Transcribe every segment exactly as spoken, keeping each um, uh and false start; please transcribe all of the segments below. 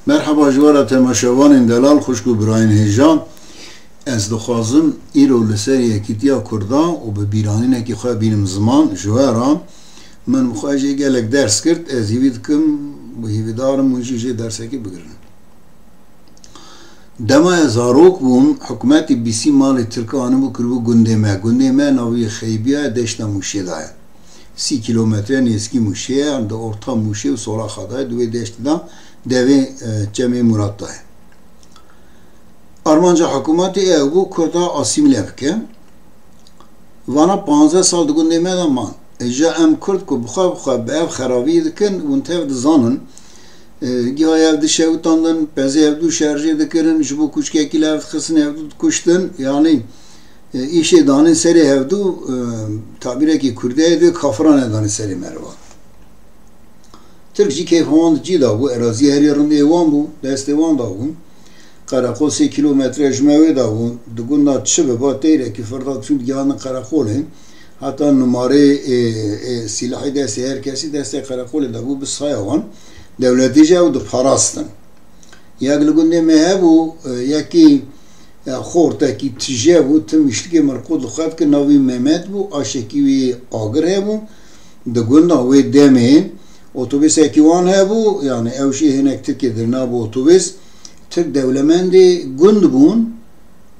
Merheba ji we re temaşevanên delal, xwişk û birayên hêja. Ez dixwazim îro li ser yekîtiya Kurda û bi bîranînekî xwe bînim ziman ji we re. Min bi xwe jê gelek ders girt, ez hîvî dikim, hîvîdar im hûn jî jê dersekê bigirin. Dema ez zarok bûm, hikûmetê bîsî malê Tirka anibû kiribû gundê me. Gundê me navê Xeybiya deşta Mûşê de ye. Sî kîlometre nêzîkî Mûşê ye, di orta Mûşê û Solaxa de ye, di wê deştê de devê, e, Çemê Murat de ye. Armanca hikûmetê ew bû, Kurda asîmîle bike. Vana panzdeh sal di gundê me de man. E, ji em Kurd ku bi xwe bi xwe bi ev xerabiyê dikin, hûn tev dizanin. E, giha ev dişewitandin, pezê hevdû şerjê dikirin, ji bo kûçkekî li hev dixistin, hevdû dikuştin. Yanî, e, îşê danên serê hevdû, e, tabîrekî kurdî ye, dê kafiran e danê serê merivan. Tirk jî keyfa wan di cî de bû, erazî herî rindê wan bû, destê wan de bû. Qereqol sê kîlometre ji me wê de bû. Di gunda çi biba, teyrekî firda çûn gihand qereqolê. Heta numareyê, ê, ê, sîlahê destê her kesî destê qereqolê de bû, bi saya wan dewletê jî ew diparastin. Yek li gundê me hebû, e, yekî, e, xortekî tije bû, tim îşlikê mirqû dixwe dikir, navê wî Mehmet bû, aşekî wî Agir hebû. Di gunda wê demê otobûsekî wan hebû, yanî ew jî hinek Tirkiyê dirnabû otobûs. Tirk dewlemendê gund bûn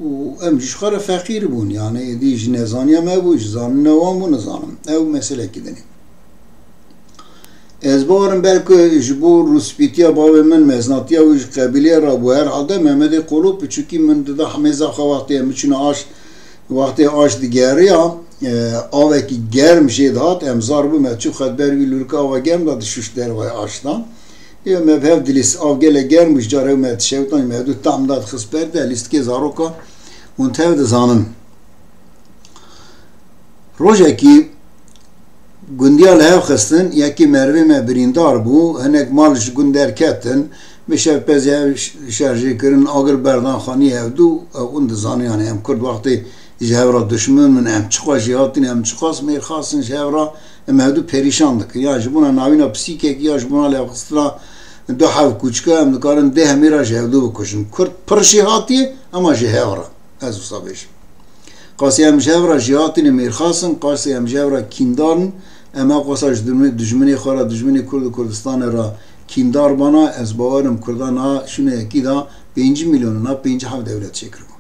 û em jî ji xwe re feqîr bûn. Yanî êdî ji nezaniya me bû, ji zanîna wan bû, nizanim. Ew meselekî din e. Ez bawerim belku ji bo rûspîtiya bavê min, meznatiya wî ji qebîleyê re bû. Herhalde Mehmedê Qolo piçûkî min dida hemêza xwe wextê em biçûne aş, wextê aş digeriya, e, avekî germ jê dihat, em zar bû me çû xwe ber wî lûrika ava germ de dişûşt dervayê aş de. Ê me bi hev dilîst, av gelek germ bû, ji car ew me dişewitan, me dû tam da dixist ber de, lîstikê zaroka hûn tev dizanin. Rojekî gundiya li hev xistin, yekî merivê me birîndar bû, hinek mal ji gund derketin, bi şevpezê hev ş-, şerjê kirin, agir berdan xanî hevdû, ew hûn dizanin, yanî em Kurd wextê ji hev re duşmin min, em çiqas jêhatî ne, em çiqas mêrxas in ji hev re, em hevdû perîşan dikin. Ya ji bona navîna pisîkekî, ya ji bona levxistina du hev kûçika, em dikarin deh hemî re ji hevdû bikujin. Kurd pir jêhatî ye, ema ji hev re. Ez wisa bêjim. Qasî em ji hev re jêhatî ne, mêrxas in, qasî em ji hev re kîndar in, em ew qasa ji dijmin-, dijminê xwe re, dijminê Kurd û Kurdistanê re kîndar bana, ez bawer im Kurda niha şûneyekî de pêncî milyon û niha pêncî heft dewlet çêkiribû.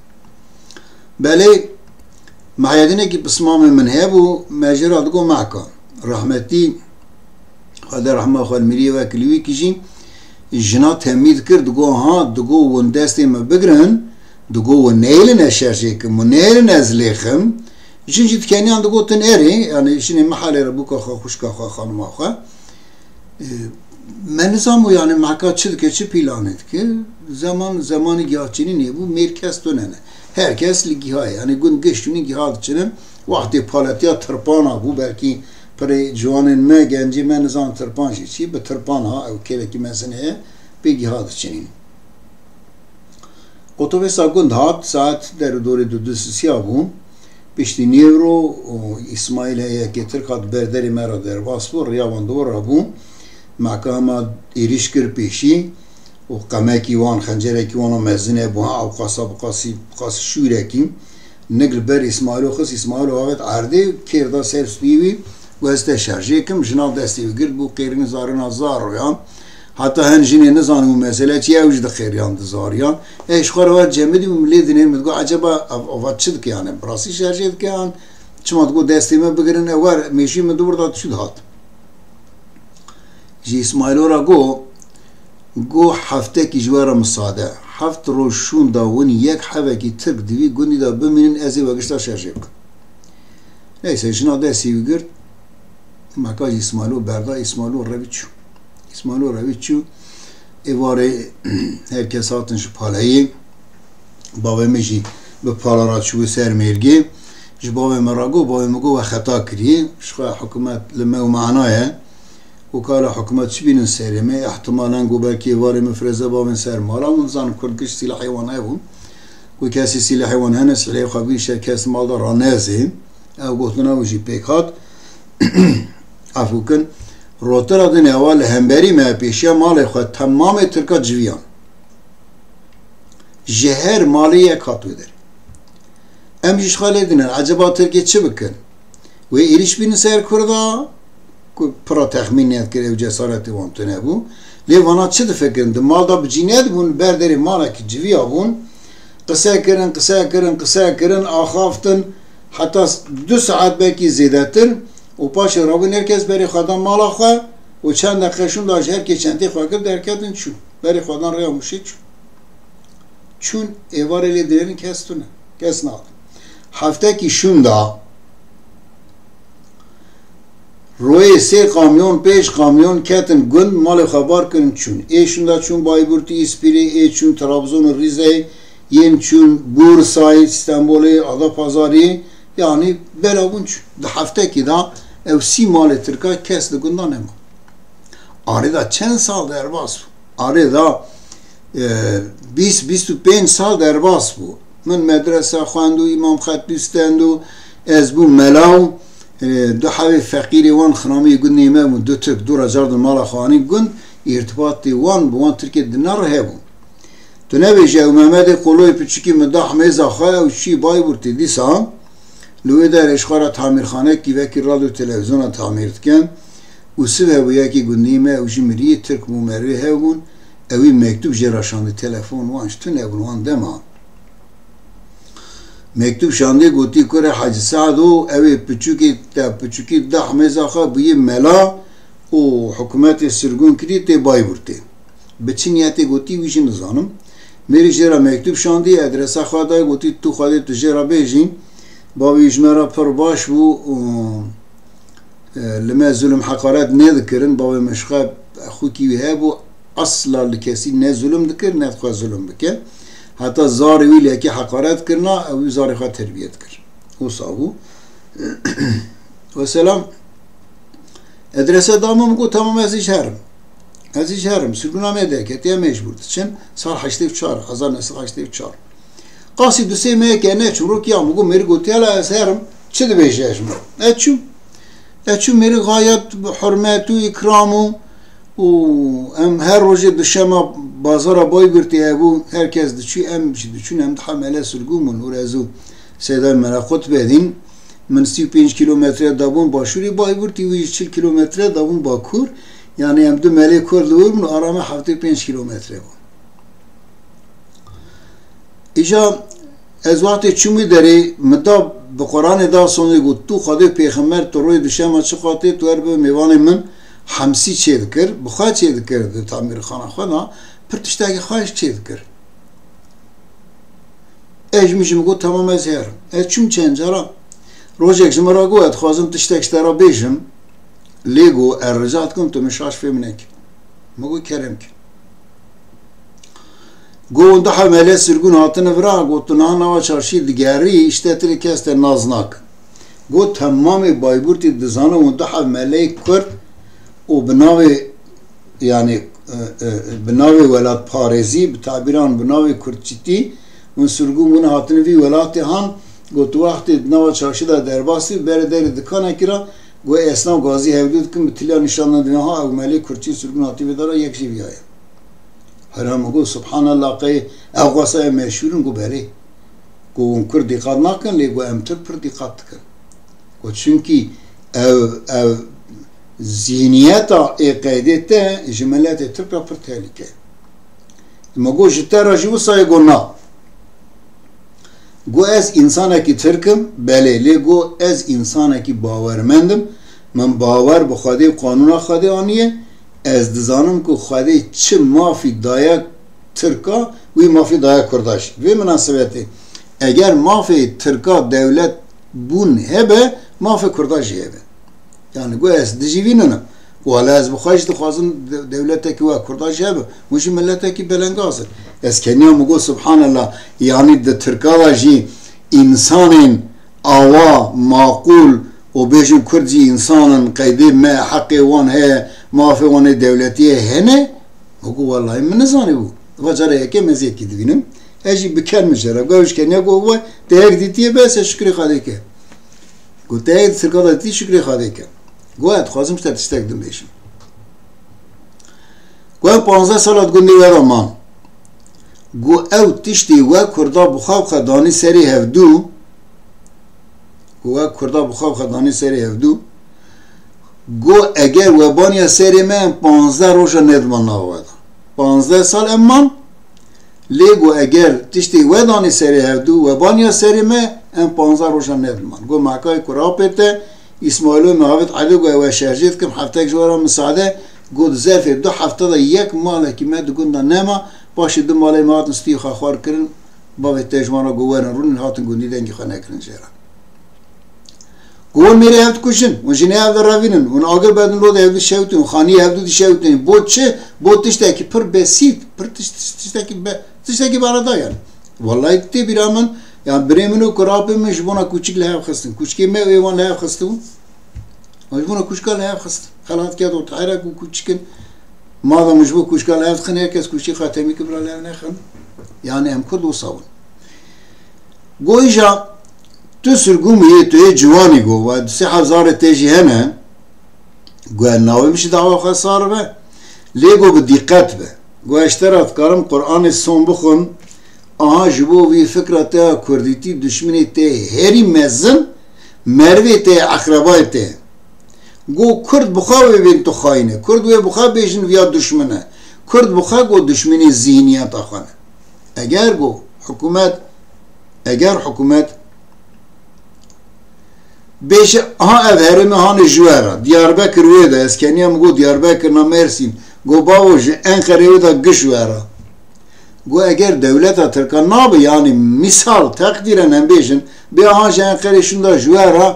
Belê, Mehyedînekî pismamê min hebû, me jê re digot Mehka. Rehmetî, Xwedê rehma xwe li miriyê wekî li wî kî jî jina temî dikir, digot, ha, digot hûn destê me bigirin, digot hûn neyêlin ez şerjê kim, hûn neyêlin ez lêxim. Jin jî dikeniyan digotin erê, yanî jinê mihelê re bûka xwe, xwişka xwe, xanima xwe. E, me nizam û yanî Mehka çi dike, çi pîlanê dike. Zeman, zemanî gihaçinînê bû, mêr kes tune ne. Her kes li giha ye. Yanî gund giş tune giha diçinin. Wextê paletiya tirpana bû, belkî pirê ciwanên me, gencê me nizan tirpan jî çi, bi tirpan ha, ew kêlekî mezin heye, pê giha diçinîn. Otobêsa gund hat, saet der û dorê du du sisiya bû. Piştî nîvro û Îsmaîl heyekê Tirk hat ber derê me re derbas bû, riya wan dor re bû. Mehka hema êrîş kir pêşî û qemekî wan, xencerekî wan a mezin e bû, ha ew qasa bi qasî, bi qasî şûrekî. Nik li ber Îsmaîlo xist, Îsmaîlo avêt erdê, kêr da ser stûyê wî, got, ez te şerjê kim, jina destê wî girt, bû qêrîn zarina zar royan. Heta hin jinê nizanin û mesele çi ye, ew jî diqêriyan, dizariyan. Ê ji xwe re wer cemidî û lê dinê min digot, eceba ev, eva çi dike, yanî bi rastî şerjê dike yan çima digot destê me bigirin, ew wer mêşî min dûr da çû dihat. Ji Îsmaîlo re got, got, heftekî ji we re misade. Heft roj şûnda win yek hevekî Tirk di vî gundî de bimînin, ez ê we gişta şerjê bikim. Neyse, jina destê wî girt, Mehka jî Îsmaîlo berda, Îsmaîlo revî çû. Îsmaîlo revî çû, êvarê her kes hatin ji paleyê. Bavê min jî bi pala re çûbû ser mêrgê. Ji bavê min re got, bavê min got, we xeta kiriye. Ji xwe hikûmet li me û mana ye. Û kala hikûmet çi bînin serê me? Ihtimalen got, belkî êvarê min fireze bavên ser mala. Hûn zanin Kurd giş sîlahê wan hebûn. Ku kesî sîlahê wan hene, sîlahê xwe bîn şer kes mal de ranezê. Ew gotina wî jî pêk hat. Efû kin. Rotira din ewa li hemberî me pêşiya malê xwe temamê Tirka civiyan. Ji her malê yek hat wê derê. Em jî ji xwe lê dinin, eceba Tirkê çi bikin? Wê êrîş bînin ser Kurda? Ku pira texmîn nedikir, ew cesaretê wan tune bû. Lê vana çi difikirin? Di mal de bi cî nedibûn, ber derê malekî civiya bûn. Qise kirin, qise kirin, qise kirin, axaftin. Heta s-, du saet belkî zêdetir û paşê rabûn her kes berê xwe da mala xwe û çend deqe şûnda ji her kê çentê xwe girt derketin çûn. Berê xwe dan rêya Mûşê çûn. Çûn êvarê lê dirêrin kes tune. Kes nadin. Heftekî şûnda royê sê kamyon, pênc kamyon ketin gund, malê xwe bar kirin çûn. Ê şûnda çûn Bayburtî, Îspîrê, ê çûn Trabzon û Rîzeyê, yên çûn Bursayê, Stenbolê, Adapazarê, yanî bela bûn çûn. Di heftekî de ew sî malê Tirka kes li gundan nema. Arê de çend sal derbas bû. Arê de, e, bîst, bîst û pênc sal derbas bû. Min medrese xwend û îmam xetîb stend û ez bûm mela û, e, du hevê feqîrê wan xinamiyê gundê me bûn. Du Tirk dû re cardin mala xwe anîn gund, îrtibatê wan bi wan Tirkê di ne re hebû. Tu nebêje ew Mehmedê Qoloyê piçikî min da hemêza xwe, ew çû Bayburtê dîsa. Li wê derê ji xwe re tamîrxanekî wekî radyo televîzyona tamîr dikin. Û sibe bû yekî gundî me, ew jî mirî, Tirk bû, merivê hev bûn. Ewî mektûb jê re şandî, telefon wan ji tune bûn wan dema. Mektûb şandî, gotî, kurê Hecî Seedo, ew ê piçûkê te piçûkî da hemêza xwe bûyî mela û hikûmetê sirgûn kirî tê Bayburtê. Bi çi niyetê gotî, wî jî nizanim. Mêrî jê re mektûb şandî, adresa xwe dayê, gotî, tu Xwedê tu jê re bêjî, bavê wî ji me re pir baş bû û, e, li me zulm heqaret nedikirin. Bavê min ji xwe xwikî wî hebû, asla li kesî ne zulm dikir, ne dixwest zulm bike. Heta zarê wî li yekê heqaret kirina, ew wî zarê xwe terbiye dikir. Wisa bû. Weselam. Adrese da min, min got, tamam, ez îş herim. Ez îş herim. Sirgûna me derketiye, mecbûr diçin. Sal heştê û çar, hezar neh sed heştê û çar. Qasî du sê meheke neçûn, rok ya min got, mêrî gotiye, la ez herim. Çi dibêje ji min? Ez çûm. Ez çûm, mêrî gayet bi hurmet û îkram û, û em her rojê duşema bazara Bayburtê hebû, her kes diçû, em jî diçûn, em diha mele sirgûn bûn. Û ez û Seyda me re xutbe dîn. Min sî û pênc kîlometre dabûn başûrê Bayburtî, wî jî çil kîlometre dabûn bakur. Yanî em du melê Kurd li wir bûn, ara me heftê û pênc kîlometre bû. Îja ez wextê çûm wî derê, min da bi Quranê da sonê got, tu Xwedê pêxember, tu rojê duşema çi qatê, tu her bi mêvanê min hemsî çêdikir, bi xwe çêdikir di tamîrxana xwe de, pir tiştekî xweş çêdikir. Ez ji min jî min got, tamam, ez herim. Ez çûm çend cara. Rojek ji min re got, ez dixwazim tiştek ji te re bêjim. Lê got, ez rica dikim, tu min şaş fêm neke. Min got, kerem ke. Got, hûn du heb melê sirgûn hatine vira, got, tu niha nava çarşî digerî, îşte tu lê kes te nas nakin. Got, temamê Bayburtî dizane hûn du heb meleyê Kurd û bi navê, yanî, e, e, bi navê welatparêzî, bi tabîran bi navê Kurdçîtî, hûn sirgûn bûne hatine vî welatê han, got, tu wextê di nava çarşî de derbas bî, berê derê dikanekî re, got, esnav gazî hevdû dikin, bi tilya nîşan didin, ha, ew melê Kurdçî sirgûn hatî vê dara, yek jî viya ye. Hera min got, subhanallah, qey ew qasa meşhûr in? Got, belê. Got, hûn Kurd dîqat nakin, lê got, em Tirk pir dîqat dikin. Got, çunkî ev, ev zîhniyeta ê qeydê te ji miletê Tirk re pir tehlîke ye. Min got, ji te re jî wisa ye? Got, na. Got, ez însanekî Tirk im, belê, lê got, ez însanekî bawermend im, min bawer bi Xwedê û qanûna Xwedê aniye, ez dizanim ku Xwedê çi mafî daye Tirka, wî mafî daye Kurda jî. Vê minasebetê, eger mafê Tirka dewlet bûn hebe, mafê Kurda jî hebe. Yanî got, ez dijî vî ninim. Wala ez bi xwe jî dixwazim de-, dewletekî wek Kurda jî hebe. Hûn jî miletekî belengaz in. Ez keniya min got, subhanallah, yanî di Tirka de jî însanên awa, maqûl û bêjin Kurd jî însan in, qeydê me, heqê wan heye, mafê wan ê dewletiyê hene? Min got, wellahî min nizanîbû. Va cara yekê ez yekî dibînim. Ez jî bi ker min jê re got, ew ji keniya got, we te yek dîtiye, bes e, şikrê Xwedê ke. Got, te yek di Tirka de dîtî, şikrê Xwedê ke. Got, ez dixwazim ji te tiştek din bêjim. Got, em panzdeh sala di gundê we de man. Got ew tiştê we Kurda bi xwe bi xwe danî serê hevdû, got we Kurda bi xwe bi xwe danî serê hevdû, got eger we baniya serê me em panzdeh roja nediman nava we de. Panzdeh sal em man, lê got eger tiştê we danî serê hevdû, we baniya serê me em panzdeh roja nediman. Got mehkayê kurapê te, Îsmaîlo me havêt Elî got ew e şerjê dikim, heftek ji we re misade, got zerfê du hefte de yek malekî me di gund de nema, paşê du malê me hatin stûyê xwe xwar kirin, bavê te ji wan re got werin rûnin, hatin gundî dengê xwe nekirin jê re. Got hûn mêrê hev dikujin, hûn jinê hev direvînin, hûn agir bedin lodê hev dişewitînin, xaniyê hev dû dişewitînin. Bo çi? Bo tiştekî pir besît, pir tiş-, tiş-, tiştekî be-, tiştekî bereda yani. Wellahî tê bîra min, yani birê min û kurapê min ji bona kûçik li hev xistin. Kûçikê me û ê wan li hev xistibû. Ji bona kûçika li hev xistin. Xelat ked û tehrek û kûçikin. Madem ji bo kûçika li hev dixin, her kes kûçikê xwe temî kir bira li hev nexin. Yani em Kurd wisa bûn. Got îja tu sirgûmî yê, tu yê ciwanî, got we du sê hezarê te jî hene, got navê min jî dawa xwe sar be, lê got bi dîqet be. Got ez ji te re dikarim Quranê son bixwim, aha ji bo vî fikra te ya kurdîtî duşminê te herî mezin, merivê te ye, eqrebayê te ye. Got kurd bi xwe wê bên tu xayîn e. Kurd wê bi xwe bêjin viya duşmin e. Kurd bi xwe got duşminê zîhniyeta xwe ne. Eger got hikûmet, eger hikûmet bêje, aha ev herêmê hanê ji we re, Diyarbekir wê de, ez keniya min got Diyarbekir na Mersîn, got bavo ji Enqerê wê de giş we re. Got eger dewleta Tirkan nabe, yani misal, teqdîren em bêjin, bê aha ji Enqerê şûnda ji we re,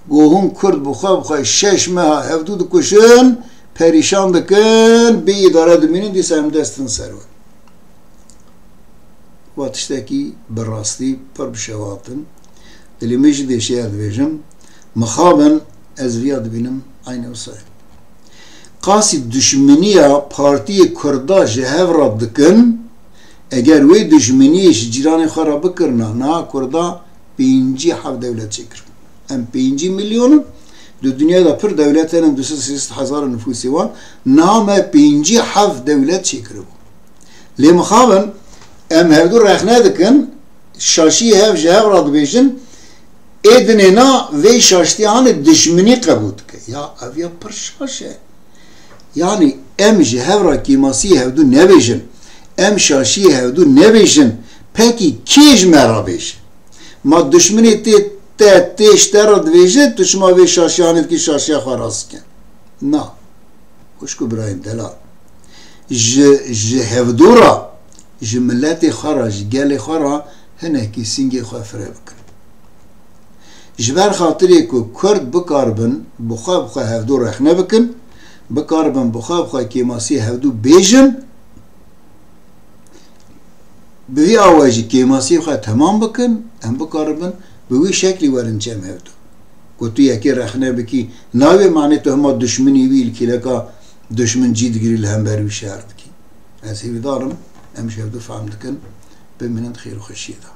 got hûn Kurd bi xwe bi xwe şeş meha hevdû dikuşin, perîşan dikin, bê îdare dimînin, dîsa em destin ser we. Wa tiştekî bi rastî pir bi şewatin. Dilê min jî dêşeya dibêjim. Mixabin ez viya dibînim eynî wisa ye. Qasî duşminiya partiyê Kurda ji hev re dikin, eger wê duşminiyê ji cîranê xwe re bikirina, niha Kurda pêncî heft dewlet çêkiribû. Em pêncî milyon in, di dinyayê de pir dewlet hene, du sed sê sed hezar nifûsê wan, niha me pêncî heft dewlet çêkiribû. Lê mixabin em hevdû rexne dikin, şaşiyê hev ji hev re dibêjin, ê dinê na vê şaştiya hanê dişminî qebûl dike. Ya ev ya pir şaş e. Yani em ji hev re kêmasiyê hevdû nebêjin, em şaşiyê hevdû nebêjin, pekî kê ji me re bêje? Ma dişminê tê te, tê ji te re dibêje, tu çima vê şaşiya hanê dikî şaşiya xwe rast bike? Na. Xwişk û birayên delal. Ji, ji hevdû re, ji miletê xwe re, ji gelê xwe re hinekî sîngê xwe fire bikin. Ji ber xatirê ku Kurd bikaribin bi xwe bi xwe hevdû rexne bikin, bikaribin bi xwe bi xwe kêmasiyê hevdû bêjin, bi vî awe jî kêmasiyê xwe temam bikin, em bikaribin bi wî şeklî werin cem hevdû. Ku tu yekê rexne bikî, nayê manê tu hema duşminî wî li kîleka duşmin cî digirî li hember wî şer dikî. Ez hêvîdar im, em ji hevdû fehm dikin, bimînin di xêr û xweşiyê de.